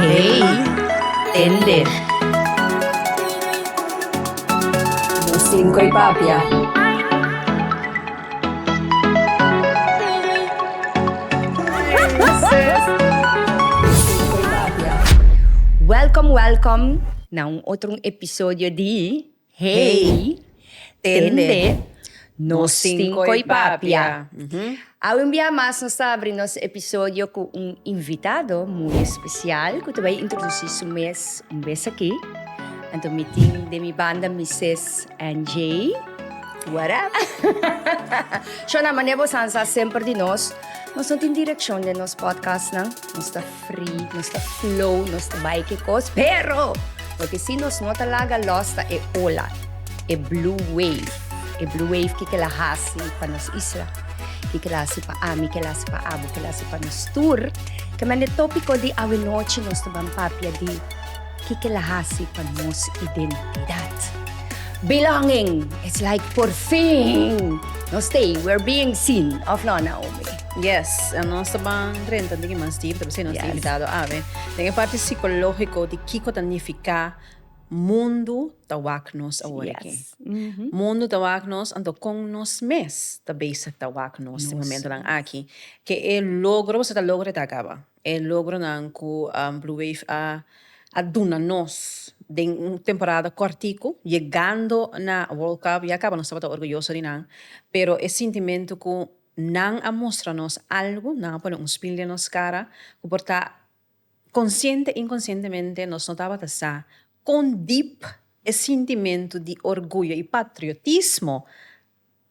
Hey, tende. Nos tin koi papia. Welcome, welcome na un otro episodio di Hey, tende. Nos tin koi papia. Awe un bia mas nos ta abri nos episodio ku un invitado muy especial ku ta bai introduci su mes un bes aki. Anto mi tin den mi banda Mises NJ. What up? Shona, mane bo san sa semper di nos, nos no tin direccion den nos podcastnan. Nos ta free, nos ta flow, nos ta bai ke kos, pero loke si nos no ta laga los ta e ola, e blue wave. E blue wave kiko el a hasi pa nos isla, kiko el a hasi pa ami, kiko el a hasi pa abo, kiko el a hasi pa nos tur. Ke men e topiko di awenochi nos ta ban papia di kiko el a hasi pa nos identidat. Belonging, it's like por fin nos ta ei, we're being seen, of no Naomi? Yes, en nos ta ban drenta un tiki mas diep, ta p'esei nos tin invitado awe. Den e parti psicológico di kiko ta nifiká mundu ta wak nos awor aki. Mundu ta wak nos, anto kon nos mes ta bezig ta wak nos den momentonan aki. Ke e logro, pasobra ta logro e ta kaba. E logronan ku Blue Wave a a duna nos den un temporada kòrtiku, yegando na World Cup, ya kaba nos tabata orguyoso di nan, pero e sintimentu ku nan a mustra nos algu, nan a pone un spil den nos kara ku por ta konsiente, inkonsientemente nos no tabata sa kon dip e sintimentu di orguyo i patriotismo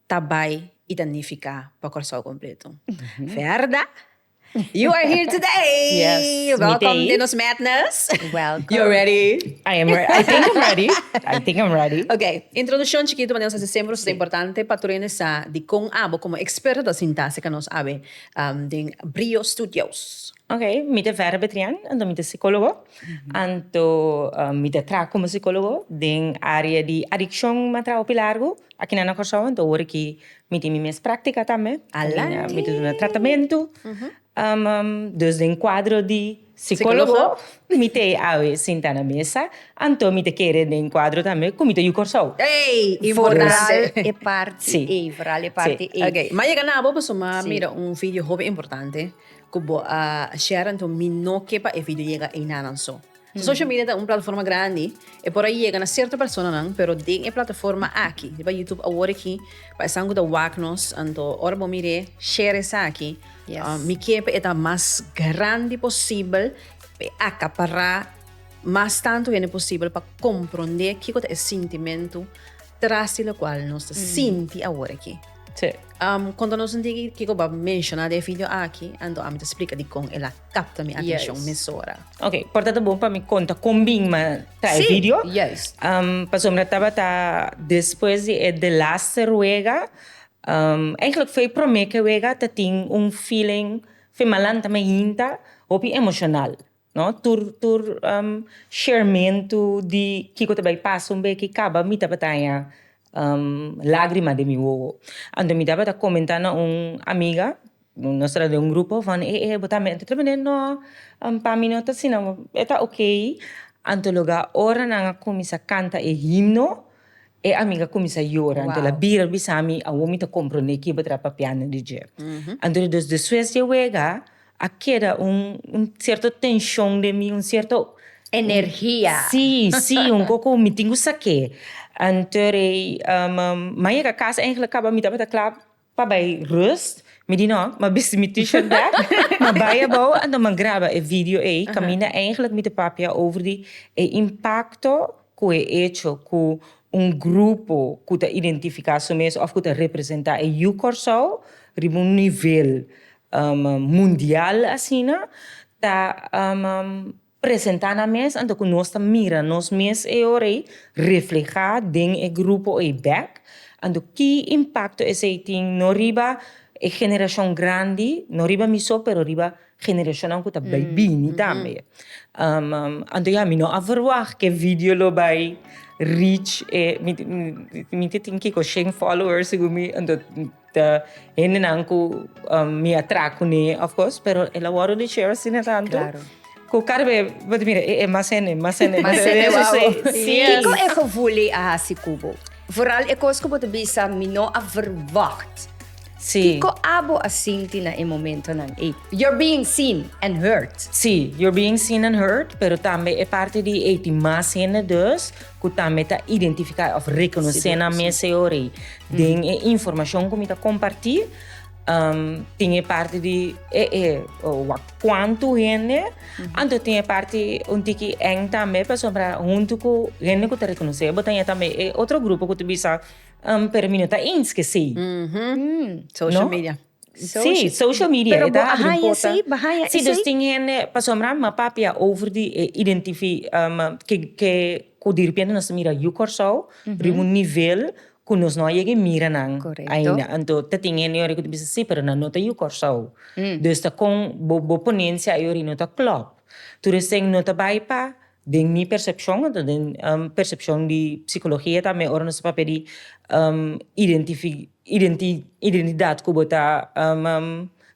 ta bai i ta nifiká pa Kòrsou kompleto. Verda, you are here today! Yes, Welcome mi den nos madness. Welcome. You're ready? I am ready. I think I'm ready. I think I'm ready. Ok, introduccion chikito manera nos hasi semper, ta importante pa tur hende sa dikon abo komo eksperto ta sinta serka nos awe den Brio Studios. Ok, mi ta Vera Betrian, anto mi ta psicologo, anto mi ta traha como psicologo den area di adiccion mi a traha hopi largo aki na Kòrsou, anto awor aki mi tin mi mes practica tambe, mi ta duna tratamentu, dus den cuadro di psicologo mi ta e awe sinta na mesa, anto mi ta kere den cuadro tambe cu mi ta yu Kòrsou. Ey, importante! Vooral e parti ey, vooral e parti ey. Ok, mi a yega na abo pasobra mi a mira un video hopi importante. Ku bo a share anto mi no ke pa e video yega einanan so. Social media ta un plataforma grandi, e por a yega na sierto personanan, pero den e plataforma aki, riba YouTube awor aki, pa esnan ku ta wak nos, anto ora bo mir'é, share esaki. Mi ke pa e ta mas grandi posibel, pa e akapará mas tantu hende posibel pa komprondé kiko ta e sintimentu tras di lokual nos ta sinti awor aki. Sí. Konta nos un tiki kiko bo a menshoná den e video aki, anto ami ta splika dikon el a kapta mi atenshon mesora. Ok, por ta ta bon pa mi konta kon bin mi a traha e video. Sí, juist. Pasobra tabata despues di e delaster wega, eigenlijk for e promé ke wega ta tin un feeling, fe malanta mi hinta hopi emoshonal. No, tur tur shermentu di kiko ta bai pasa un beki kaba mi tabata haña lagrima den mi wowo. Anto mi tabata komentá na un amiga, nos tabata den un grupo, van e e bo tambe? Anto e ta manda no, pa mi no ta asina, e ta okey. Anto loga ora nan a kuminsá kanta e himno, e amiga a kuminsá yora. Anto el a bira bisa mi, awor mi ta komprondé ke bo ta papiando di dje. Anto despues di e wega A keda un un cierto tension den mi, un cierto. Energia. Sí, sí, un poco mi tin cu saké. Anto rei, m'a yega cas eigenlijk caba mi tabata cla pa bay rust, mi di no, m'a bisti mi t-shirt bek, m'a bay abou, anto m'a graba e video ey, caminda eigenlijk mi ta papia over di e impacto cu e hecho cu un grupo cu ta identifica su mes of cu ta representa e yu Corsou riba un nivel mundial asina ta presenta nan mes anto ku nos ta mira nos mes e ora ei refleha den e grupo ei bek anto ki impakto esei tin no riba e generashon grandi no riba mi so pero riba generashonnan ku ta bai bini tambe anto ya mi no a verwagt ku e video lo bai reach e mi ta tin kiko shen followers segun mi anto Ta hendenan ku mi a traha kuné of kos, pero el a wòrdu di share asina tantu. Claro. Ku Caribe, bo ta mira, e mas hende, mas hende. Mas hende, wauw. Kiko e gevoel ei a hasi ku bo? Vooral e kos ku bo ta bisa, mi no a verwacht. Sí. Kiko abo a sinti na e momentonan ei? You're being seen and heard. Sí, you're being seen and heard, pero tambe e parti di ei tin mas hende dus ku tambe ta identifiká òf rekonosé nan mes e ora ei. Den e informashon ku mi ta kompartí, tin e parti di e e wak kuantu hende, anto tin e parti un tiki eng tambe pasobra huntu ku hende ku ta rekonosé bo ta haña tambe e otro grupo ku ta bisa Pero mi no ta eens ke esei. Social media. Sí, social media. Pero bo a haña esei? Bo a haña esei? Sí, dus tin hende, pasobra mi a papia over di e identifi, ke ke ku diripiente nos ta mira yu Kòrsou riba un nivel ku nos no a yega e mira nan ainda. Anto ta tin hende yori ku ta bisa sí, pero nan no ta yu Kòrsou. Dus ta kon bo bo ponensia ayori no ta klòp. Tur esei no ta bai pa Den mi persepshon, anto den persepshon di psikologia tambe ora nos ta papia di identidat ku bo ta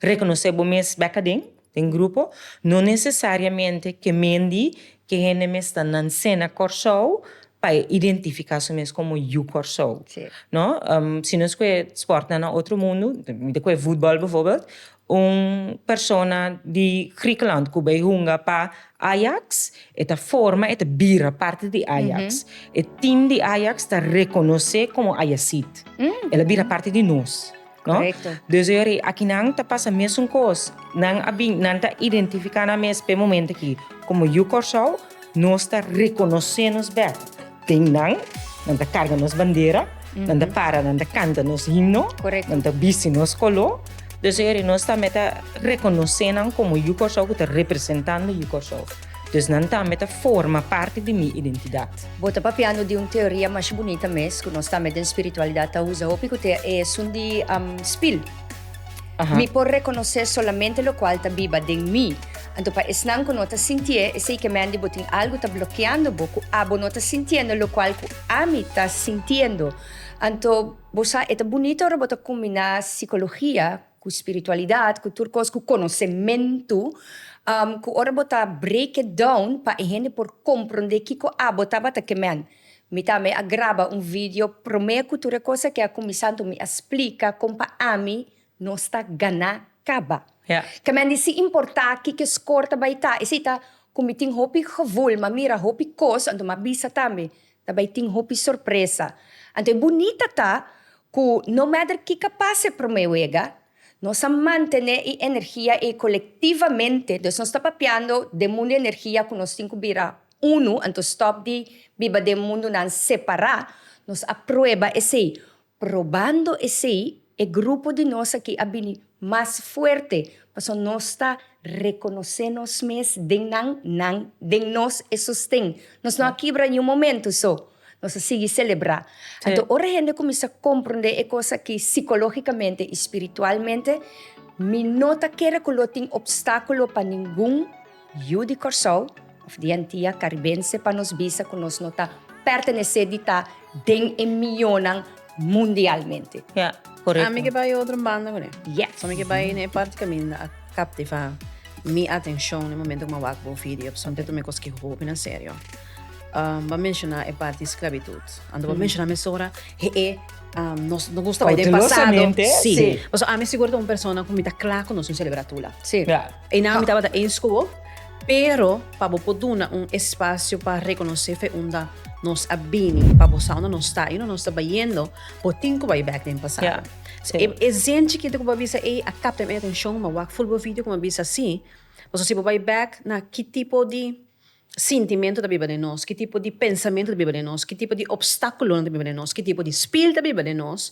rekonosé bo mes bèk aden den grupo, no nesesariamente ke mendi ke hende mes ta nansé na Kòrsou pa e identifiká su mes komo yu Kòrsou, no. Si nos kue spòrtnan na otro mundu, mi ta kue futbòl befòrbild, Un persona di Griekenland ku bai hunga pa Ajax, e ta forma, e ta bira parti di Ajax. E team di Ajax ta rekonosé komo Ajacied. El a bira parti di nos, no? Dus e ora akinan ta pasa mesun kos. Nan a bin, nan ta identifiká nan mes p'e momento aki komo yu Kòrsou, nos ta rekonosé nos bèk den nan, nan ta karga nos bandera. Nan ta para, nan ta kanta nos himno, nan ta bisti nos koló. Dus eri nos tambe ta rekonosé nan komo yu Kòrsou ku ta representando yu Kòrsou. Dus nan tambe ta forma parti di mi identidat. Bo ta papiando di un teoria masha bunita mes ku nos tambe den spiritualidat ta usa hopi ku ta esun di spil. Mi por rekonosé solamente lokual ta biba den mi. Anto pa esnan ku no ta sintié, esei ke men di bo tin algu ta blokeando bo ku abo no ta sintiendo lokual ku ami ta sintiendo. Anto bo sa e ta bunito ora bo ta kombiná sikologia ku spiritualidat, ku tur kos, ku konosementu, ku ora bo ta break it down pa e hende por komprondé kiko abo tabata ke men. Mi tambe a graba un video promé ku tur e kos aki a kuminsá, anto mi a splika kon pa ami nos ta ganá kaba. Ke men di sin importá kiko skor ta bai ta, esei ta ku mi tin hopi gevoel, m'a mira hopi kos, anto m'a bisa tambe ta bai tin hopi sorpresa. Anto e bunita ta ku no matter kiko a pasa e promé wega, Nos a mantené e energia ei kolektivamente, dus nos ta papiando den mundu energia ku nos tin ku bira unu, anto stòp di biba den mundunan separá, nos a prueba esei. Probando esei, e grupo di nos aki a bini mas fuerte, pasobra nos ta rekonosé nos mes den nan, nan den nos e sosten. Nos no a kibra niun momento so. Nos a sigui selebrá. Anto ora hende kuminsá komprondé e kos akí sikológikamente i spiritualmente, mi no ta kere ku lo tin opstákulo pa ningun yu di Kòrsou òf di Antia Karibense pa nos bisa ku nos no ta pertenesé di ta den e mionnan mundialmente. Ja, korekto. Ami ke bai otro banda kuné. Yes. Ami ke bai na e parti kaminda a kaptivá mi atenshon na e momento ku mi a wak bo video, pasobra mi ta tuma e kos ki hopi na serio. Bo a menshoná e parti di sklabitut. Anto bo a menshoná mesora he e nos no gusta bai den pasado. Koutelosamente, Sí. Pasobra ami sigur ta un persona ku mi ta kla ku nos un selebrá Tula. Sí. Ja. Einan mi tabata eens ku bo, pero pa bo por duna un espasio pa rekonosé fe unda nos a bini, pa bo sa unda nos ta i unda nos ta bayendo, bo tin ku bai bèk den pasado. Ja. Sí. E zin chikitu ku bo a bisa ei a kapta mi atenshon, mi a wak ful bo video ku mi a bisa sí. Pasobra si bo bai bèk na ki tipo di sintimentu ta biba den nos, ki tipo di pensamentu ta biba den nos, ki tipo di obstáculonan ta biba den nos, ki tipo di spil ta biba den nos,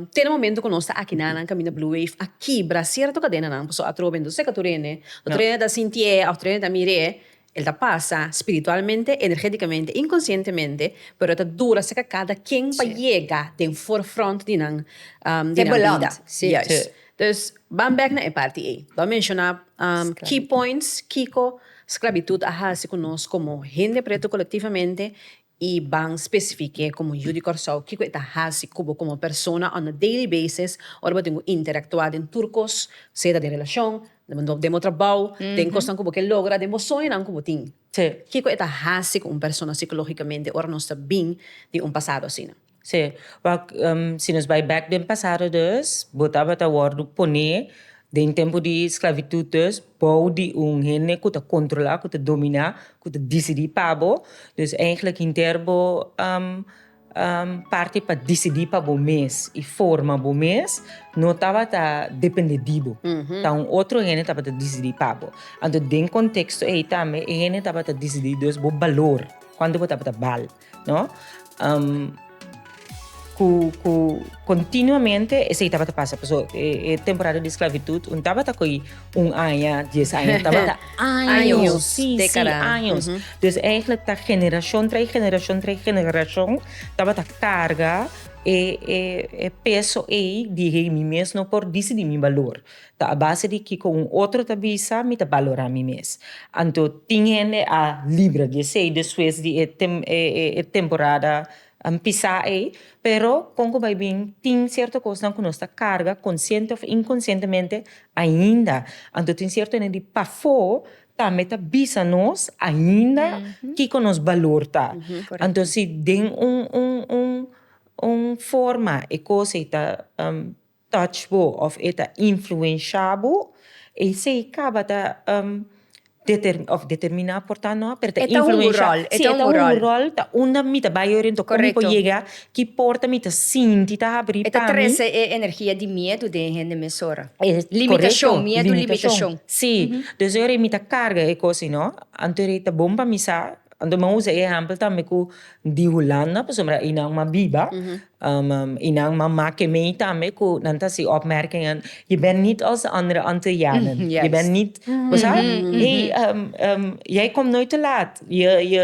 te na momento ku nos ta aki nan kaminda Blue Wave a kibra sierto kadenanan, pasobra atrobe no ta seka tur hende, no tur hende ta sintié òf tur hende ta mir'é, el ta pasa spiritualmente, energéticamente, inkonsientemente, pero e ta dura seka kada ken pa yega den forefront di nan di nan bida. Juist. Dus ban bèk na e parti ei. Bo a menshoná key points, kiko Sklabitut a hasi ku nos komo hende pretu kolektivamente. I ban spesifik'é komo yu di Kòrsou kiko e ta hasi ku bo komo persona on a daily basis ora bo tin ku interaktuá den tur kos, sea ta den relashon, den bo trabou, den kosnan ku bo ke logra, den bo soñonan ku bo tin. Kiko e ta hasi ku un persona sikológikamente ora nos ta bin di un pasado asina? Sí. Wak, si nos bai bèk den pasado dus, bo tabata wòrdu poné den tempu di sklavitut dus bou di un hende ku ta kontrolá, ku ta dominá, ku ta disidí pa bo. Dus eigentlik henter bo parti pa disidí pa bo mes i forma bo mes no tabata dependé di bo. Ta un otro hende tabata disidí pa bo. Anto den konteksto ei tambe e hende tabata disidí dus bo balor, kuantu bo tabata bal. No? Um, ku, ku continuamente esei tabata pasa. Paso e, e temporada di esclavitud un tabata koi un aña, dies aña, tabata años, sí, sí, años. Mm -hmm. Dus eigenlijk ta generacion tras generacion tras generacion tabata carga e, e, e peso ei di hey, mi mes no por dicidi mi balor. Ta a base di kiko un otro ta bisa mi ta balorá mi mes. Anto tin hende a libra di esei despues di e e temporada pisá ei, pero kon ku bai bin tin sierto kosnan ku nos ta karga konsiente òf inkonsientemente ainda. Anto tin sierto hende di pafó tambe ta bisa nos ainda kiko nos balor ta. Anto si den un un un un forma e kos ei ta touch bo of e ta influensha bo, esei kaba ta deter of determina por ta no, pero ta E ta hunga un influensha. rol, e Si, ta e ta hunga un hunga un rol. rol, ta unda mi ta bai orienta, kon mi por Correcto. yega, ki porta mi ta sinti ta habri E ta pa mi. trese e energia di miedu den e hende mesora. E, Limitashon, correcto, miedu, limitashon. limitashon. Si, dus ora mi ta karga e kos ei no, anto e ta bon pa mi sa, anto mi a usa e ehèmpel tambe ku di Hulanda, pasobra einan mi a biba, I nan mama ke mei tambe ku nan ta hasi opmerkingen, je bent niet als de andere Antillianen. Je bent niet, bo sa? Hey, jij komt nooit te laat. Je, je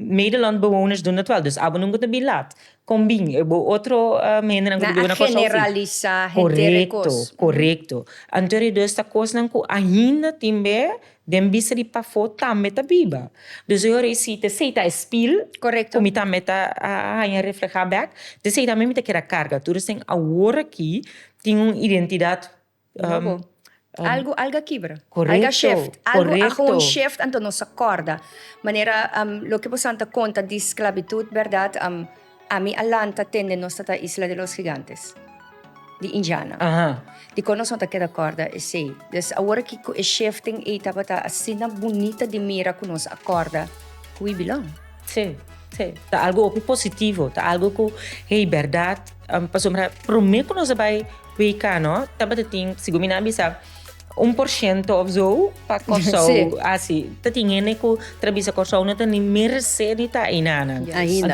medelandbewoners doen dat wel, dus abo nunca ta bin laat. Kon bin, e bo otro hendenan ku ta Nan biba a na Kòrsou si. generalisá henter e kos. Korekto, korekto. Anto e dus ta kosnan ku ainda tin be Den bista di pafó tambe ta biba. Dus e ora ei si t'esei ta e spil Correcto. ku mi tambe ta haña reflehá bèk, t'esei tambe mi ta keda karga. Tur esei awor aki tin un identidat Nobo. Algu algu a kibra. Correcto, Algu a shift. Algu a correcto. gewoon shift anto nos a kòrda. Manera loke boso ta konta di sklabitut bèrdat, Ami a lanta tende nos ta ta Isla de los Gigantes di Indiana. Aha. Dikon nos no ta keda kòrda esei? Dus awor aki ku e shifting ei tabata asina bunita di mira ku nos a kòrda who we belong. Sí, sí. Ta algu hopi positivo. Ta algu ku, hey, bèrdat, pasobra promé ku nos a bai WK no, tabata tin, segun mi nan a bisa, un por shento of zo pa Kòrsou hasi. Ta tin hende ku ta bisa Kòrsou no ta ni meresé di ta einanan. Ainda.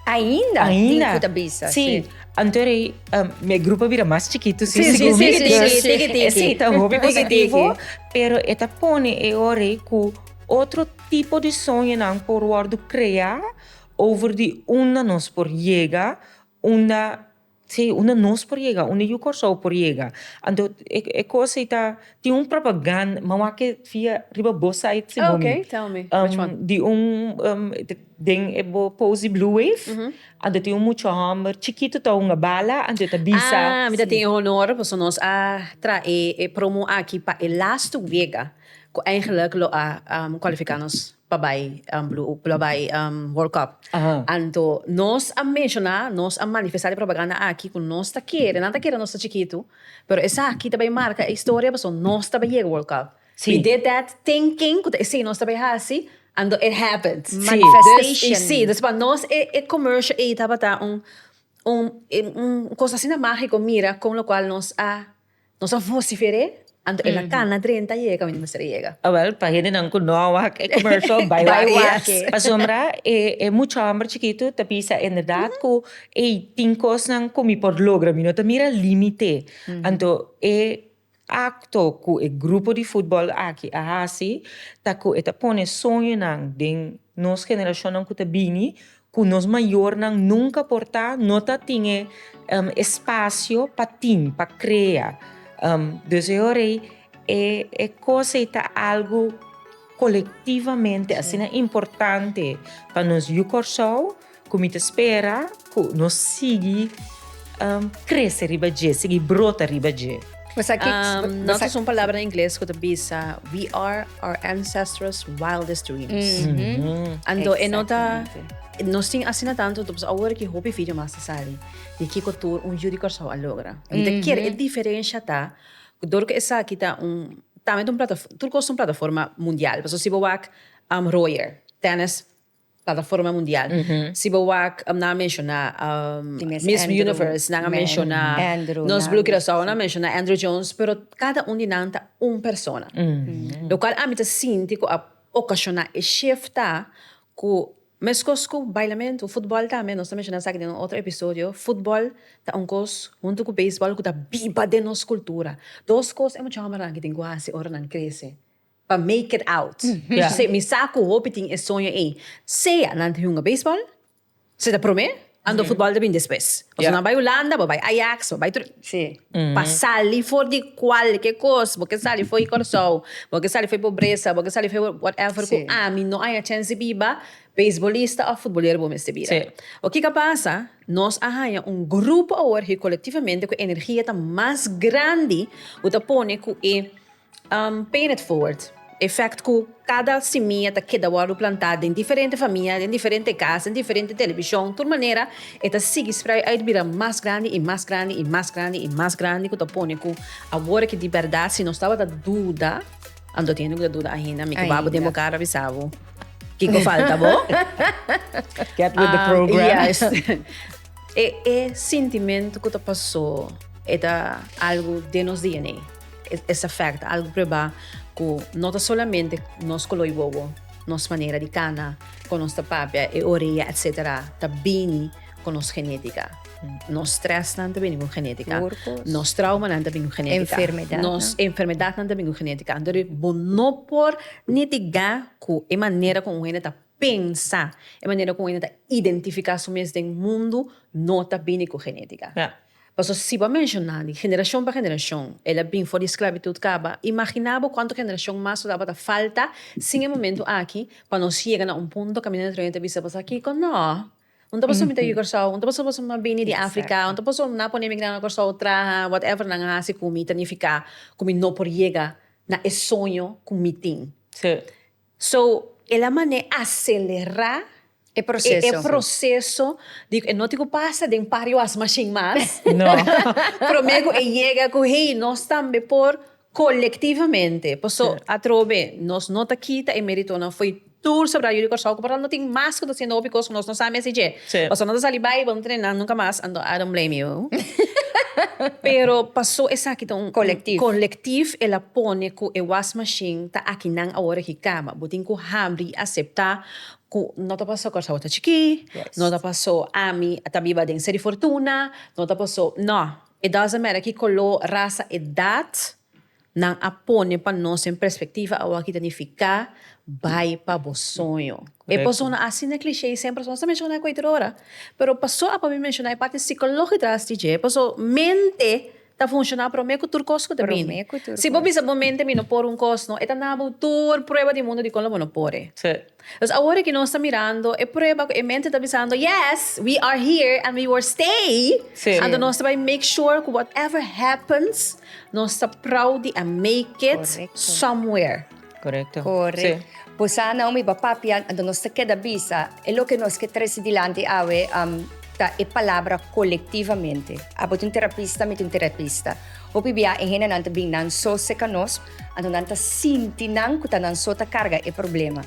Ainda. Ainda. Tin ku ta bisa. Sí. Anto rei mi grupo a bira mas chikitu sí. Sí, segun sí, mi. sí, sí, tiki tiki. Sí, ta hopi Tiki tiki. positivo. Pero e ta pone e ora ei ku otro tipo di soñonan por wòrdu kreá over di unda nos por yega, unda Sí, unda nos por yega, unda yu Kòrsou por yega. Anto e e kos ei ta, tin un propaganda, mi a wak e via riba bo site segun mi. Okay, tell me, which one? Di un den e bo post di Blue Wave, anto tin un mucha hòmber chikitu ta hunga bala, anto e ta bisa. Ah, mi ta tin e honor, pasobra nos a traha e e promo aki pa e lastu wega ku eigenlijk lo a kualifiká nos. pa bai Blue pa bai World Cup. Anto nos a menshoná, nos a manifestá di propaganda aki ku nos ta kere, nan ta kere nos ta chikitu, pero esaki ta bai marka e historia pasobra nos ta bai yega World Cup. We did that thinking ku ta esei nos ta bai hasi, anto it happened. Manifestation. Sí, dus pa nos e commercial ei tabata un un kos asina mágiko mira kon lokual nos a Nos a vocifer'é, anto el a cana drenta yega caminda mester a yega. Awel, pa hendenan cu no a wak e commercial, bai wak. Bai wak e. Pasobra e e mucha homber chikitu ta bisa inderdaad cu ey tin cosnan cu mi por logra, mi no ta mira limite. Anto e acto cu e grupo di futbol aki a haci ta cu e ta pone soñonan den nos generacionnan cu ta bini Ku nos mayornan nunka por ta, no ta tin e espasio pa tin, pa krea. Dus e ora ei e kos ei ta algu kolektivamente asina importante pa nos yu Kòrsou ku mi ta spera ku nos sigui krese riba dje, sigui brota riba dje. Nos ta un palabra na ingles ku ta bisa we are our ancestors wildest dreams. Anto e no ta nos tin asina tantu awor ki hopi video mas ta sali di kiko tur un yu di Kòrsou a logra. Mi ta kere e diferensha ta ku dor ku esaki ta un tambe ta un plataforma tur kos ta un plataforma mundial pasobra si bo wak Royer tennis plataforma mundial si bo wak nan a menshoná Miss Universe nan a menshoná nos Blue Curaçao nan a menshoná Andrew Jones pero kada un di nan ta un persona lokual ami ta sinti ku a okashoná e shift ta ku Meskos ku bailamentu, futbòl tambe, nos ta menshoná esaki den un otro episodio, futbòl ta un kos huntu ku beisbòl ku ta biba den nos kultura. Dos kos e mucha hòmbernan aki tin ku hasi ora nan krese pa make it out. Mi sa ku hopi tin e soño ei, sea nan ta hunga beisbòl, se ta promé, anto futbòl ta bin despues. Pasobra nan bai Hulanda, bo bai Ajax, bo bai tur. Pa sali for di kualke kos, bo ke sali for di Kòrsou, bo ke sali for di pobresa, bo ke sali for di whatever ku ami no haña chèns di biba, beisbolista òf futbolero bo mester bira. O kiko a pasa? Nos a haña un grupo awor hi kolektivamente ku energia ta mas grandi ku ta pone ku e Paying it forward, effect ku kada simia ta keda wòrdu plantá den diferente famia, den diferente kas, den diferente televishon, tur manera e ta sigui sprei uit bira mas grandi i mas grandi i mas grandi i mas grandi ku ta pone ku awor aki di bèrdat si nos tabata duda, anto tin hende ku ta duda ainda, mi ku babo den bo kara bisa bo kiko falta bo. Get with the program. Yes. E sintimentu ku ta pasó e ta algu den nos DNA. Es effect, algu prueba ku no ta solamente nos koló i wowo, nos manera di kana, kon nos ta papia, e orea etcetera ta bini ku nos genétika. Nos stressnan ta bini ku genétika, nos traumanan ta bini ku genétika, nos enfermedatnan ta bini ku genétika. Anto bo no por nitigá ku e manera ku un hende ta pensa, e manera ku un hende ta identifiká su mes den mundu no ta bini ku genétika. Pasobra si bo a menshoná di generashon pa generashon el a bin for di sklabitut kaba, imaginá bo kuantu generashon mas lo tabata falta sin e momentu aki pa nos yega na un punto kaminda nuestro hende ta bisa pasobra kiko no, un ta pasobra mi ta yu Kòrsou, un ta pasobra mi a bini di Afrika, un ta pasobra nan a pone mi grandi na Kòrsou traha, whatever nan a hasi ku mi ta nifiká ku mi no por yega na e soño ku mi tin. So, el a man'é aselerá E proseso. E proseso di e no tin ku pasa den par di wasmashin mas. No. Promé ku e yega ku hey, nos tambe por kolektivamente. Paso atrobe nos no ta kita e meritonan fo'i tur sobrá yu di Kòrsou ku por tanto tin mas ku ta hasiendo hopi kos ku nos no sa mes di dje. Paso no ta sali bai, bo no tene nan nunka mas, anto I don't blame you. Pero paso esaki ta un Collectief. Collectief el a pone cu e wasmachine ta aki nan awor aki cama. Bo tin cu habri y acepta cu no ta paso Corsou ta chiki, no ta paso ami ta biba den Seri Fortuna, no ta paso, no, it doesn't matter ki color, raza, edad, Nan a pone pa nos den perspectiva awor ki ta nifica bai pa bo soño. E por zona asina cliché semper nos ta menciona cualkier ora, pero paso a pa mi menciona e parti psicologico tras di dje, paso mente ta funciona prome cu tur cos cu ta bini. Si bo bisa bo mente mi no por un cos no, e ta na bo tur prueba di mundo dicon lo bo no por e. Dus awor aki nos ta mirando e prueba cu e mente ta bisando yes, we are here and we will stay. Anto nos ta bay make sure cu whatever happens nos ta proud di a make it somewhere. Correcto. Correcto. Bo sa Naomi, bo papia, anto nos ta keda bisa, e loke nos ke trece dilanti awe ta e palabra colectivamente. Abo ta un terapista, mi ta un terapista. Hopi bia e hendenan ta bin nan so seka nos, anto nan ta sinti nan ku ta nan so ta karga e problema.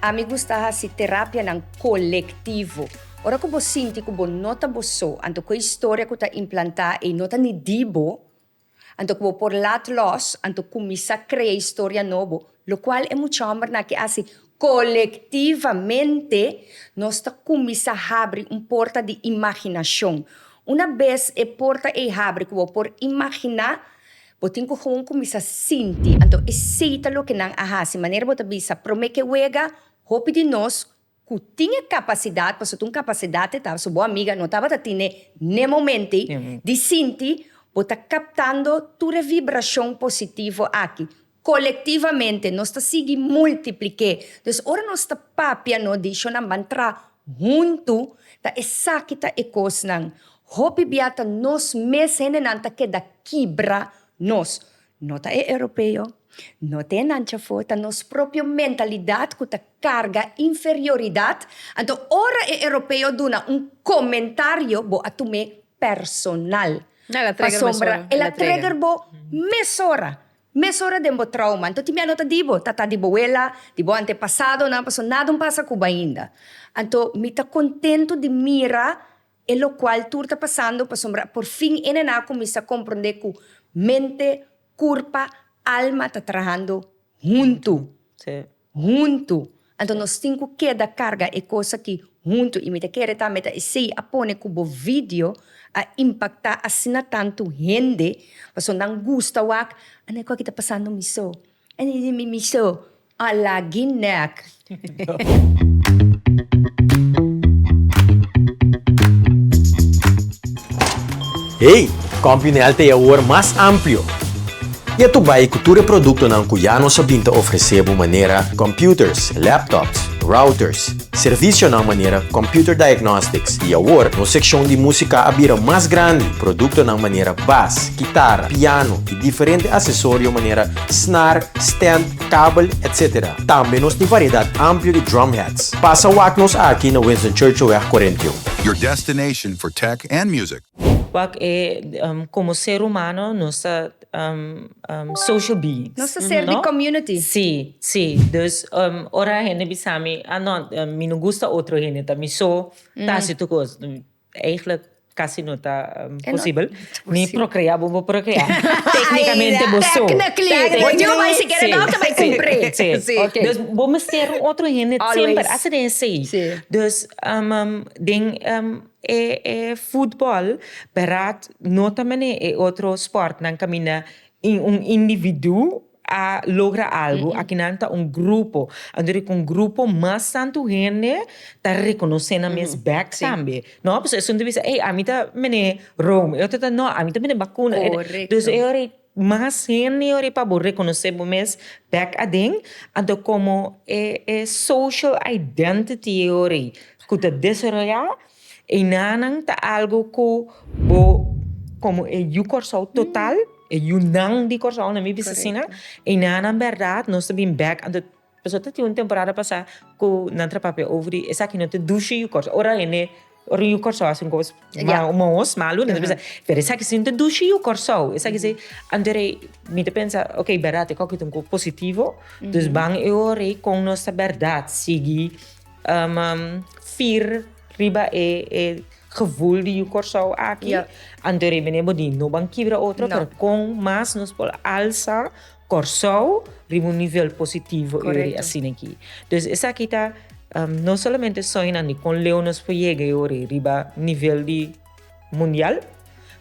Ami gusta hasi terapianan kolektivo. Ora ku bo sinti ku bo no ta bo so, anto ku e historia ku ta implantá ei no ta ni di bo, anto ku bo por lat lòs, anto kuminsá krea historia nobo, lokual e mucha hòmbernan aki hasi Kolektivamente nos ta kuminsá habri un porta di imaginashon. Una bes e porta ei habri ku bo por imaginá, bo tin ku gewoon kuminsá sinti. Anto esei ta loke nan a hasi. Manera bo ta bisa, promé ke wega, hopi di nos ku tin e kapasidat, pasobra ta un kapasidat e ta, pasobra bo amiga no tabata tine n'e momento ei, di sinti, bo ta kaptando tur e vibrashon positivo aki. Kolektivamente nos ta sigui multipliké. Dus ora nos ta papia no di shonnan ban traha huntu, ta esaki ta e kosnan. Hopi bia ta nos mes hendenan ta keda kibra nos. No ta e europeo, no ta e nan chafó, ta nos propio mentalidat ku ta karga inferioridat. Anto ora e europeo duna un komentario bo a tum'é personal. Pasobra el a trigger bo mesora. Mesora den bo trauma. Anto tin bia no ta di bo, ta ta di bo wela, di bo antepasadonan, pasobra nada un pasa ku bo ainda. Anto mi ta kontentu di mira e lokual tur ta pasando pasobra por fin e nena a kuminsá komprondé ku mente, kurpa, alma ta trahando huntu. Huntu. Anto nos tin ku keda karga e kos aki huntu i mi ta kere tambe ta esei a pone ku bo video a impaktá asina tantu hende pasobra nan gusta wak anda ku aki ta pasando mi so mi so a lagi nek. Hey! Compunel ta e awor mas amplio. I a bai ku tur e produktonan ku ya nos a bin ta ofresé bo manera computers, laptops, routers, servisionan manera computer diagnostics i awor nos sekshon di músika a bira mas grandi, produktonan manera bas, kitara, piano i diferente asesorio manera snar, stand, kabel, etc. Tambe nos tin variedat amplio di drumheads. Pasa wak nos aki na Winston Churchillweg 41. Your destination for tech and music. Wak e komo ser humano nos ta social beings. Nos ta ser di community. Sí, sí. Dus ora hende bisa mi, ah no, mi no gusta otro hende, ta mi so ta hasi tur kos. Eigenlijk kasi no ta posibel. Ni procrea bo por procrea. Técnicamente bo so. Technically. Bo yu bai sikiera dokter bai cumpr'é. Sí. Dus bo mester un otro hende semper. Hasta den esei. Dus den e futbol beraad no ta mane e otro sportnan caminda un individu a logra algo, akinan ta un grupo. Anto di ku un grupo mas tantu hende ta rekonosé nan mes bèk tambe. No, pasobra esun ta bisa, ey, ami ta mene Rome, e otro ta no, ami ta mene bakuna. Dus e ora ei mas hende e ora ei pa bo rekonosé bo mes bèk aden. Anto komo e e social identity e ora ei ku ta desaroyá, einanan ta algo ku bo komo e yu Kòrsou total. E yunan di Kòrsou, na mi bisa asina, e nan bèrdat nos ta bin bèk, anto pasobra ta tin un temporada pasá ku nan ta papia over di esaki no ta dushi yu Kòrsou, ora hende, ora yu Kòrsou hasi un kos mahos, malu, nan ta bisa, pero esaki si no ta dushi yu Kòrsou, esaki si, anto rei mi ta pensa, ok, bèrdat e kòke ta un kos positivo, dus ban e ora ei kon nos ta bèrdat sigui fir riba e gevoel di yu Kòrsou aki. Anto riba ne bo di no ban kibra otro, pero kon mas nos por alsa Kòrsou riba un nivel positivo ori asina aki. Dus esaki ta no solamente soñonan di kon leu nos por yega e ori riba nivel di mundial,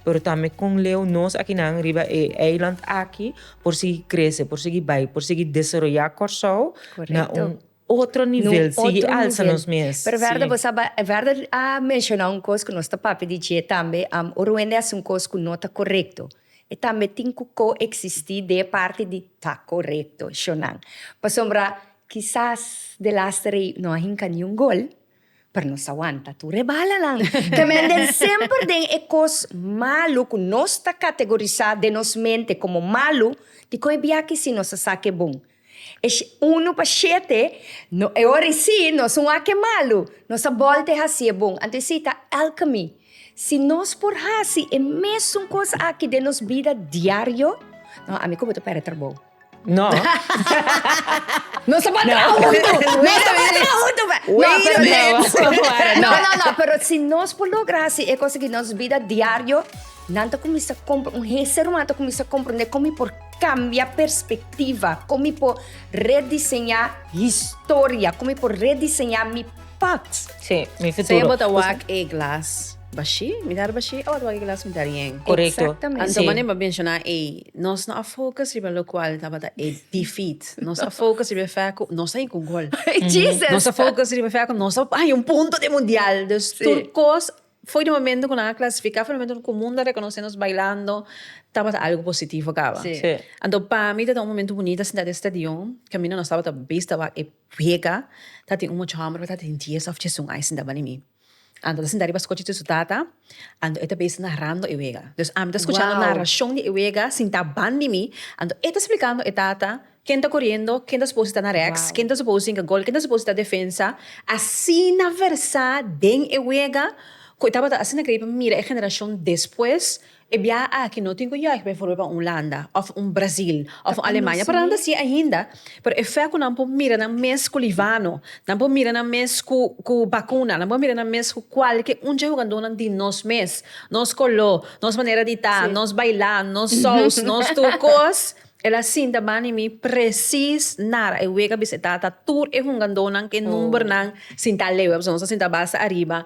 pero tambe kon leu nos akinan riba e eiland aki por sigui krese, por sigui bai, por sigui desaroyá Kòrsou na un Otro nivel, sigui alsa nos mes. Pero Werder, bo sa, Werder a menciona un cos cu nos ta papia di dje tambe, ora un hende haci un cos cu no ta corecto, e tambe tin cu coexisti den e parti di ta corecto, shonan. Pasobra kisas delaster ei no a hinca ni un gol, pero nos a wanta tur e balanan. Te menden semper den e cos malo cu nos ta categorisa den nos mente como malo, dicon e biaha si nos a sa ke bon? E unu pa shete, no, e ora ei sí, nos un wak e malu, nos a bòlta e hasi e bon. Anto esei ta alchemy. Si nos por hasi e mesun kos aki den nos bida diario, no, ami ku bo ta pèrdè trabou. No. Nos ta ban traha huntu! Nos ta ban traha huntu! No, pero, no, no, no, pero si nos por logra hasi e kos aki den nos bida diario, Nan ta kuminsá kompr un hende ser humano ta kuminsá komprendé kon mi por kambia perspektiva, kon mi por rediseñá historia, kon mi por rediseñá mi pat. Sí, mi futuro. Sea bo ta wak e glas bashí, mitar bashí, o bo ta wak e glas mitar yen. Korekto. Exactamente. Anto manera bo a menshoná ei, nos no a focus riba lokual tabata e defeat. Nos a focus riba e fèt ku nos a hinka un gol. Jesus! Nos a focus riba e fèt ku nos a haña un punto den mundial. Dus tur kos. Foi di momento ku nan a klasifiká, foi di momento ku mundu a rekonosé nos bailando, tabata algu positivo kaba. Sí. Sí. Anto pa mi ta un momento bunita sinta den stadion, kaminda nos tabata bista wak e wega, tatin un mucha hòmber ku tatin dies òf diesun aña sinta banda di mi. Anto ta sinta riba skochi di su tata, anto e ta bista narando e wega. Dus ami ta skuchando Wow. narashon di e wega sinta banda di mi, anto e ta splikando e tata Ken ta koriendo, ken ta supos ta na rèks, ken ta supos hinka gol, ken ta supos ta defensa. Asina versá den e wega ku e tabata asina krei pa mira e generashon despues e biaha aki no tin ku yòig beivoorbeeld pa un Hulanda òf un Brazil òf un Alemania. Pero nan ta hasié ainda, pero e fè ku nan por mira nan mes ku Livano, nan por mira nan mes ku ku Bakuna, nan por mira nan mes ku kualke un dje hugadónan di nos mes, nos koló, nos manera di ta, nos bailá, nos sous, nos tur kos. El a sinta bani mi precies nara e wega bisa e tata tur e hungadónan ke numbernan sinta leu pasobra nos a sinta basta ariba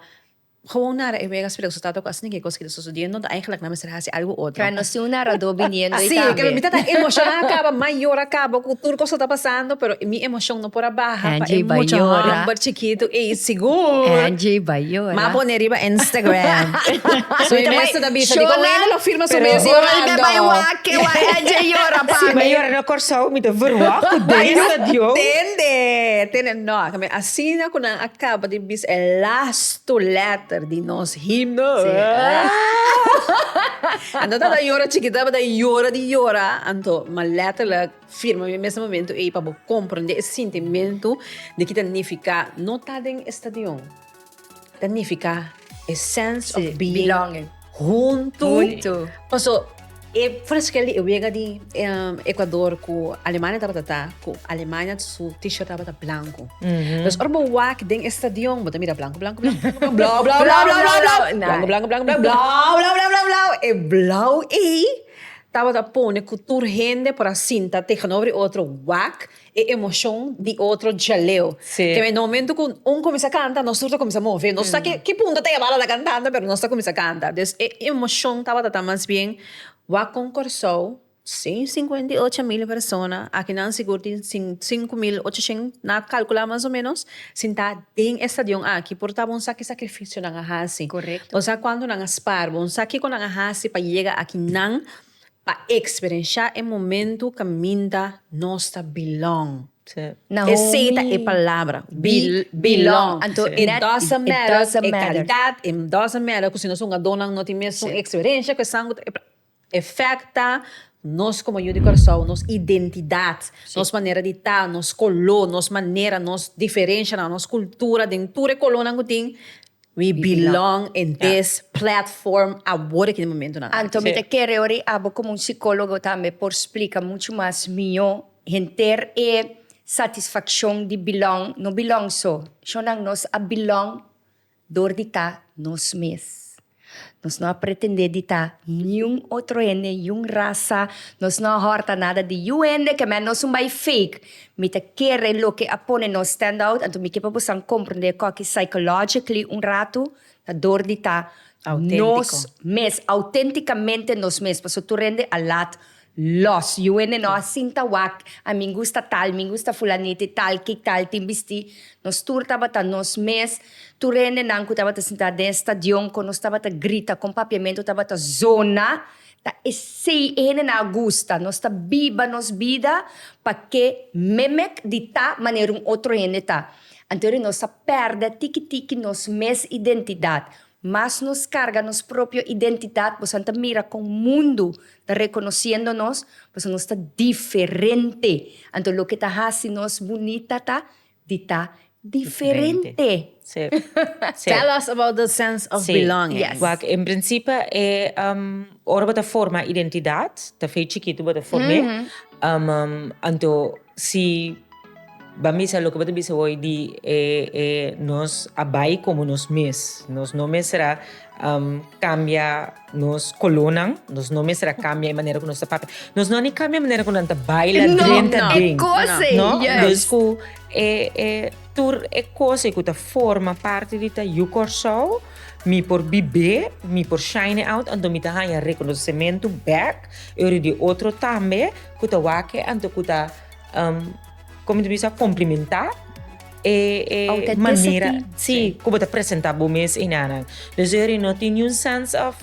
gewoon nara e wega splika su tata ku asina ke kos ki ta sosodiendo enton eigenlijk nan mester hasi algu otro. Kaya nos tin un naradó biniendo ei Sí, tambe. mi tata emoshoná kaba mai yora kaba ku tur kos ku ta pasando pero mi emoshon no por a baha pa e Angie bai mucha yora. hòmber chikitu ei sigur. Angie bai yora. M'a pone riba Instagram. Su Mi ta bai mes ta bisa di shona, kon hende lo firma su pero mes Bolbe yorando. bai wak ke wak Angie yora pa Si mi. mi yora na Kòrsou mi ta verwacht ku den stadion. Tende, tende. No, kami asina ku nan a kaba di bisa e lastu lèter di nos himno. Anto tabata yora chikito, tabata yora di yora. Anto, ma lèterlik firma mi mes na momento ei pa bo komprende e sintimentu di ki ta nifiká no ta den e stadion. Ta nifiká e sense of Sí, being belonging. huntu. Huntu. Paso e verschil di e wega di Ecuador ku Alemania tabata ta ku Alemania su t-shirt tabata blanku. Dus ora bo wak den e stadion bo ta mira blanku blanku blanku blanku blau blau blau blau blau blau blanku blanku blanku blanku blau blau blau blau blau e blau ei tabata pone ku tur hende por a sinta tegenover di otro wak E emocion di otro djaleu. Sí. Te na momento cu un cuminsa canta, nos tur ta cuminsa move. No sa ki punto ta e bala ta cantando, pero nos ta cuminsa canta. Dus e emocion tabata ta mas bien wak con Corsou, 158 mil persona, akinan sigur tin 5800, na calcula mas o menos, sinta den e stadion aki por ta bon sa ki sacrificio nan a haci. Correcto. Bon sa cuanto nan a spaar, bon sa kico nan a haci pa yega akinan Pa eksperenshá e momentu kaminda nos ta belong. Naomi. Esei ta e palabra, Be belong. belong. Anto It net doesn't it matter doesn't e matter. kalidat, it doesn't matter ku si nos hungadónan no tin mesun eksperensia ku esan ku ta efekta nos komo yu di Kòrsou, nos identidat, nos manera di ta, nos koló, nos manera, nos diferenshanan, nos kultura den tur e kolónan ku tin. We belong in this platform awor aki den momentonan aki. Anto mi ta kere ora abo komo un sikólogo tambe por splika muchu mas mihó henter e satisfakshon di belong, no belong so, shonnan nos a belong dor di ta nos mes. Nos no a pretendé di ta niun otro hende, niun rasa, nos no a hòrta nada di yu hende, ke men nos un bai fake. Mi ta kere loke a pone nos stand out, anto mi ke pa bosan komprendé kòki psychologically un ratu ta dor di ta nos mes, auténticamente nos mes, pasobra tur hende a lat lòs. Yu hende no a sinta wak, a mi gusta tal, mi gusta fulanita i tal, ki tal tin bistí. Nos tur tabata nos mes, tur hendenan ku tabata sintá den e stadion kon nos tabata grita, kon papiamentu tabata zona, ta esei e hendenan a gusta. Nos ta biba nos bida pa ke memek di ta manera un otro hende ta. Anto nos a pèrdè tiki tiki nos mes identidat. Mas nos carga nos propio identidad, boso ta mira con mundo ta reconociendo nos, pasobra nos ta diferente. Anto loke ta haci nos bunita ta di ta diferente. Sí. Sí. Tell us about the sense of Sí. belonging. Yes. Wak, en principe e ora bo ta forma identidad, ta fe chikitu bo ta form'é. Anto si Ba misa loke bo ta bisa hoy di e e nos a bai komo nos mes. Nos no mester a kambia nos kolónan, nos no mester a kambia e manera ku nos ta papia. Nos no a ni kambia e manera ku nan ta baila No, drenta e den. kos ei, No? yes. Dus ku e e tur e kos ei ku ta forma parti di ta yu Kòrsou, mi por bib'é, mi por shine out, anto mi ta haña rekonosementu bèk, e ora di otro tambe ku ta wak e anto ku ta Como ta bisa complimentá. E e manera si ku bo ta presentá bo mes einanan. Dus ori no tin niun sense of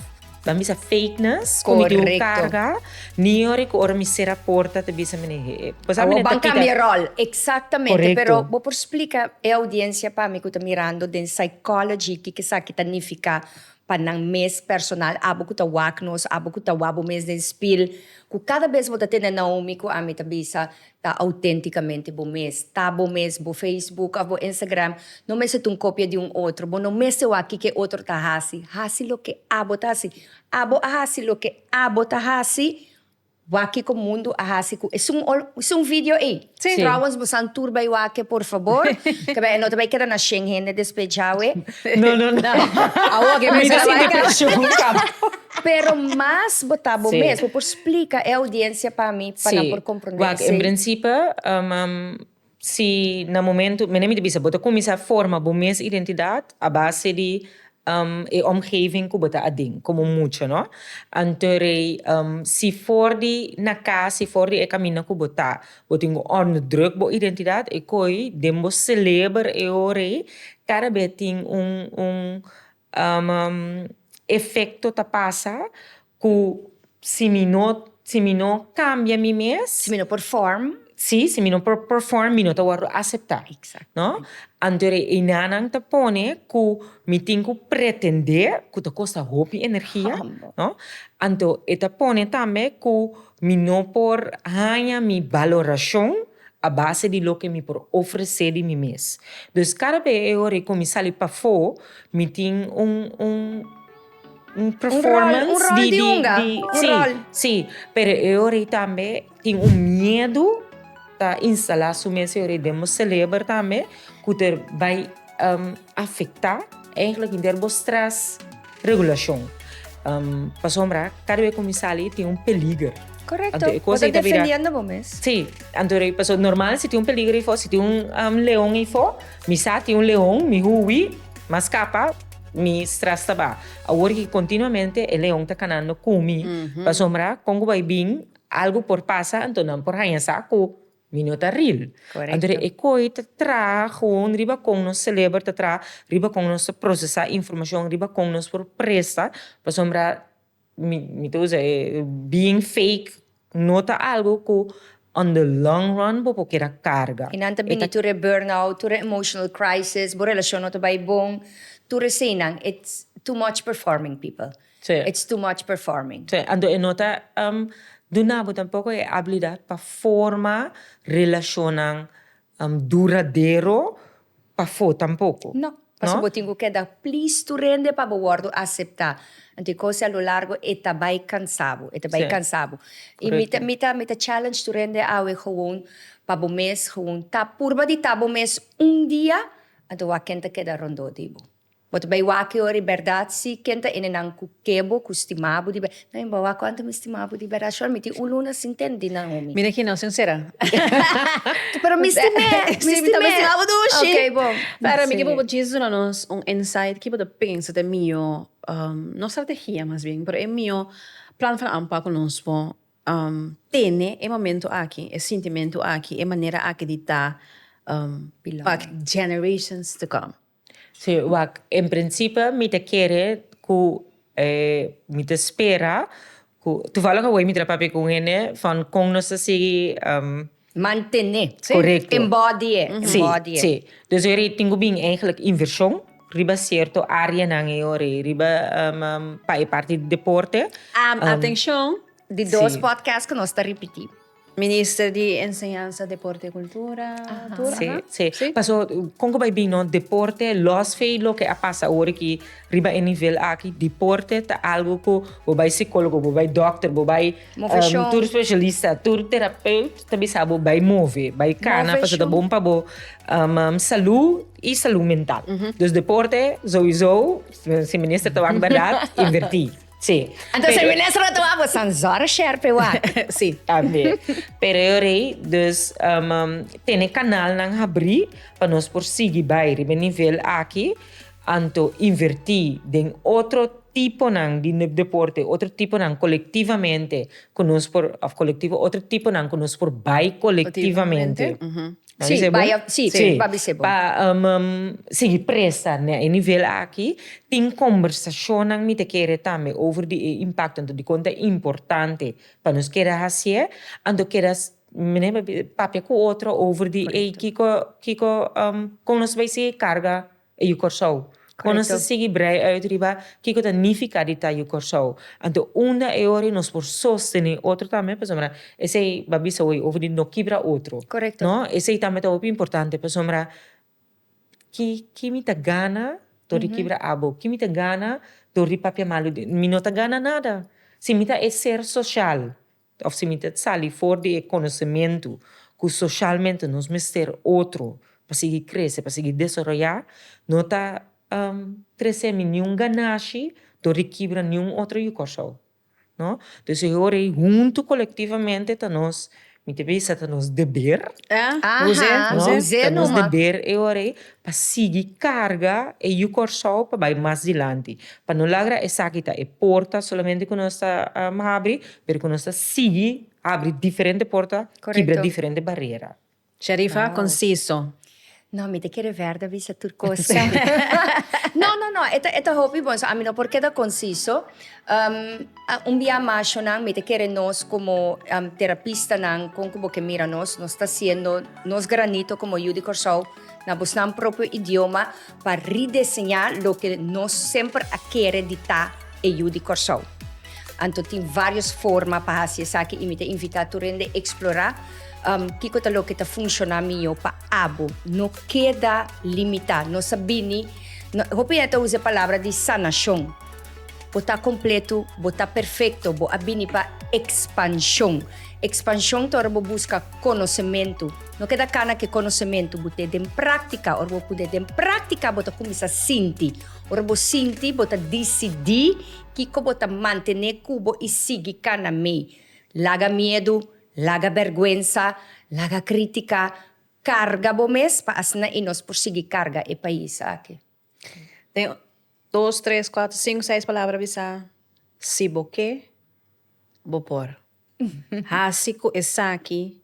ban bisa fakeness ku mi tin un karga ni ori ku ora mi sera porta ta bisa mene he bo sa mene ta kita. Ban kambia ròl eksaktamente pero bo por splika e oudiensia pa mi ku ta mirando den psychology kiko esaki ta nifiká pa nan mes personal, abo ku ta wak nos, abo ku ta wak bo mes den spil, ku kada bes bo ta tende Naomi ku ami ta bisa ta autenticamente bo mes, ta bo mes, bo Facebook of bo Instagram no mester ta un copia di un otro, bo no mester wak kiko e otro ta hasi, hasi loke abo ta hasi, abo a hasi loke abo ta hasi, Wak kiko mundu a hasi ku esun esun video ei. Sí. Trouwens bosan tur bai wak por fabor. Ke bai no ta bai keda na shen hende despues djawe. No, no, no. Awor ke Mi ta mester sinti bai. preshon kaba. Pero mas bo ta bo Sí. mes. Bo por splika e audiencia pa mi pa nan Sí. por komprondé Wak, en esei. principe, si na momento, mene mi ta bisa, bo ta kuminsá forma bo mes identidat a base di e omgeving ku bo ta aden komo mucha, no? Anto rei si for di na kas, si for di e kaminda ku bo ta, bo tin ku onderdruk bo identidat, e koi den bo seleber e ora ei kada bes tin un un efekto ta pasa ku si mi no si mi no kambia mi mes. Si mi no perform. Si, si mi no por perform mi no ta wòrdu aseptá. No? Anto e einanan ta pone ku mi tin ku pretendé ku ta kosta hopi energia, no? Anto e ta pone tambe ku mi no por haña mi balorashon a base di loke mi por ofresé di mi mes. Dus kada be e ora ku mi sali pafó mi tin un un un performance un rol di hunga, di un sí, rol. sí, pero e ora ei tambe tin un miedu ta instalá su mes e ora ei den bo seleber tambe ku ta bai afektá eigenlijk henter bo stress regulashon. Pasobra kada be ku mi sali tin un peliger. Korekto, Anto e bo kos ta ei ta bira defendiendo bo mes. Sí, anto pasobra normal si tin un peliger ei fo, si tin un leon ei fo, mi sa tin un leon, mi hui, m'a skapa, Mi stress ta ba. Awor ki continuamente e leon ta canando cu mi, pasobra con cu bay bin algo por pasa anto nan por haña sa cu mi no ta real. Anto e coy ta traha gewoon riba con nos celeber ta traha, riba con nos ta procesa informacion, riba con nos por presta, pasobra Mi mi ta usa e being fake no ta algo ku on the long run bo por keda karga. I nan ta bini tur e burnout, tur e emotional crisis, bo relashon no ta bai bon, tur eseinan. It's too much performing people. Sí. It's too much performing. Sí, anto e no ta duna bo tampoko e abilidat pa forma relashonnan duradero pafó tampoko. No, pasobra bo tin ku keda plis tur hende pa bo wòrdu aseptá. Anto e kos a lo largo e ta bai kansa bo, e ta bai kansa bo. I mi ta mi ta mi ta challenge tur hende awe gewoon pa bo mes gewoon ta purba di ta bo mes un dia, anto wak ken ta keda rondó di bo. Bo ta bai wak e ora i bèrdat si ken ta enenan ku ke bo, ku stima bo di bèrdat. No, bo wak kuantu mi stima bo di bèrdat. Shor, mi tin un luna sin tende di Naomi. Mira ki no, sincera. Pero mi stim'é, mi Si, mi tambe stim'é. stima bo dushi. Ok, bon. Pero mi ke bo djis duna nos un insight ki bo ta pensa ta e mihó, no strategia mas bien, pero e mihó plan van aanpak ku nos por tene e momento aki, e sintimentu aki, e manera aki di ta pa generations to come. Sí, wak, en principe mi ta kere ku mi ta spera ku, toevallig awor mi ta papia ku un hende van kon nos ta sigui Mantené. Korekto. Embody e, Sí, embody e. sí. Dus ora ei tin ku bin eigenlijk invershon riba sierto areanan ei ora ei, riba pa e parti di deporte. Atenshon. Di dos podcast ku nos ta ripití. Minister di Enseñansa, Deporte y Cultura. Tur, Sí, aha. sí. Sí. Paso, kon ku bai bin no, deporte, los fe loke a pasa awor aki riba e nivel aki, deporte ta algo ku bo bai psicólogo, bo bai dokter, bo bai Moveshon. tur specialista, tur terapeut ta bisa bo bai move, bai kana, paso ta Moveshon. bon pa bo salú i salú mental. Dus deporte, sowieso, si minister ta wak bèrdat, invertí. Sí. Anto si minister no ta wak, bo san zòrg sherpe wak. Sí. Tambe. Pero e ora ei, dus tene kanalnan habrí pa nos por sigui bai riba e nivel aki, anto invertí den otro tiponan di deporte, otro tiponan kolektivamente ku nos por, òf kolektivo, otro tiponan ku nos por bai kolektivamente. Sí, bai sí, sí, pa bis'é bon. Pa sigui presta na e nivel aki, tin kombersashonnan mi ta kere tambe over di e impakto, anto dikon ta importante pa nos keda hasié, anto keda papia ku otro over di ey kiko kiko kon nos bai sigui karga E yu Kòrsou. Kon nos ta sigui brei uit riba kiko ta nifiká di ta yu Kòrsou? Anto unda e ora nos por sostené otro tambe pasobra esei bo a bisa hoy over di no kibra otro. No? Esei tambe ta hopi importante pasobra ki ki mi ta gana dor di kibra abo? Ki mi ta gana dor di papia malu di mi no ta gana nada. Si mi ta e ser sosial Of si mi ta sali for di e konosementu ku soshalmente nos mester otro pa sigui krese, pa sigui desaroyá, no ta trese mi niun ganashi dor di kibra niun otro yu Kòrsou. No? Dus e ora ei huntu kolektivamente ta nos, mi ta bisa ta nos deber, no? Ta nos deber e ora ei pa sigui karga e yu Kòrsou pa bai mas dilanti. Pa no lagra esaki ta e porta solamente ku nos ta habri, pero ku nos ta sigui habri diferente porta, kibra diferente barera. Sharifa, konsiso. No, mi ta kere verde bisa tur kos. No, no, no, e ta, e ta hopi bon. So, ami no por keda konsiso. Un bia mashonan, mi ta kere nos komo terapistanan, kon ku bo ke mira nos, nos ta hasiendo nos granito komo yu di Kòrsou na bosnan propio idioma pa rideseñá loke nos semper a kere di ta e yu di Kòrsou. Anto tin vários forma pa hasi esaki i mi ta invitá tur hende eksplorá kiko ta loke ta funshoná mihó pa abo. No keda limitá. Nos a bini, hopi hende ta usa e palabra di sanashon. Bo ta kompleto, bo ta perfekto, bo a bini pa ekspanshon. Ekspanshon ta ora bo buska konosementu. No keda kana ku e konosementu, bo te den práktika. Ora bo pone den práktika bo ta kuminsá sinti. Ora bo sinti bo ta disidí kiko bo ta mantené ku bo i sigui kana mei. Laga miedu, laga bèrgwensa, laga krítika, karga bo mes pa asina i nos por sigui karga e pais aki. Den dos, tres, kuater, sinku, seis palabra bisa, si bo ke, bo por. Hasi ku esaki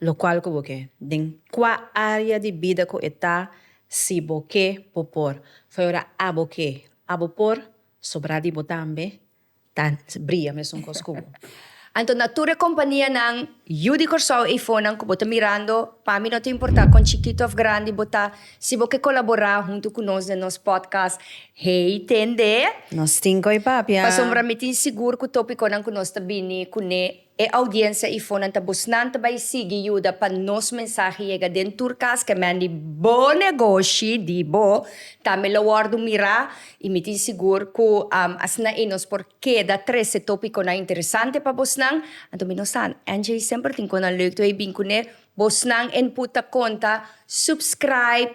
lokual ku bo ke. Den kua área di bida ku e ta, si bo ke, bo por. Fo'i ora abo ke, abo por, sobrá di bo tambe Ta bria mesun kos ku bo. Anto na tur e kompanianan yu di Kòrsou eifonan ku bo ta mirando, pa mi no ta importá kon chikitu òf grandi bo ta, si bo ke kolaborá huntu ku nos den nos podcast Hey Tende! Nos tin koi papia. Pasobra mi tin sigur ku topikonan ku nos ta bini kuné E audiencia ifonan ta busnan ta bay sigui yuda pa nos mensahe yega den tur cas ke men di bo negoshi di bo tambe lo wordo mira y mi tin sigur cu asina ey nos por keda trece topiconan interesante pa bosnan anto mi no sa NJ semper tin conan leuk to ey bin cune bosnan input ta conta subscribe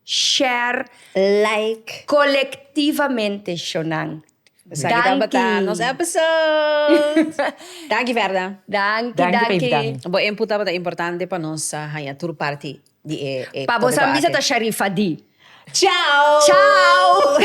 share like colectivamente shonan. Esaki tabata nos episode. Danki Verda. Danki, danki. Bo input tabata importante pa nos haña tur parti di e e Pa bo sa misa ta Sharifa di. Ciao. Ciao.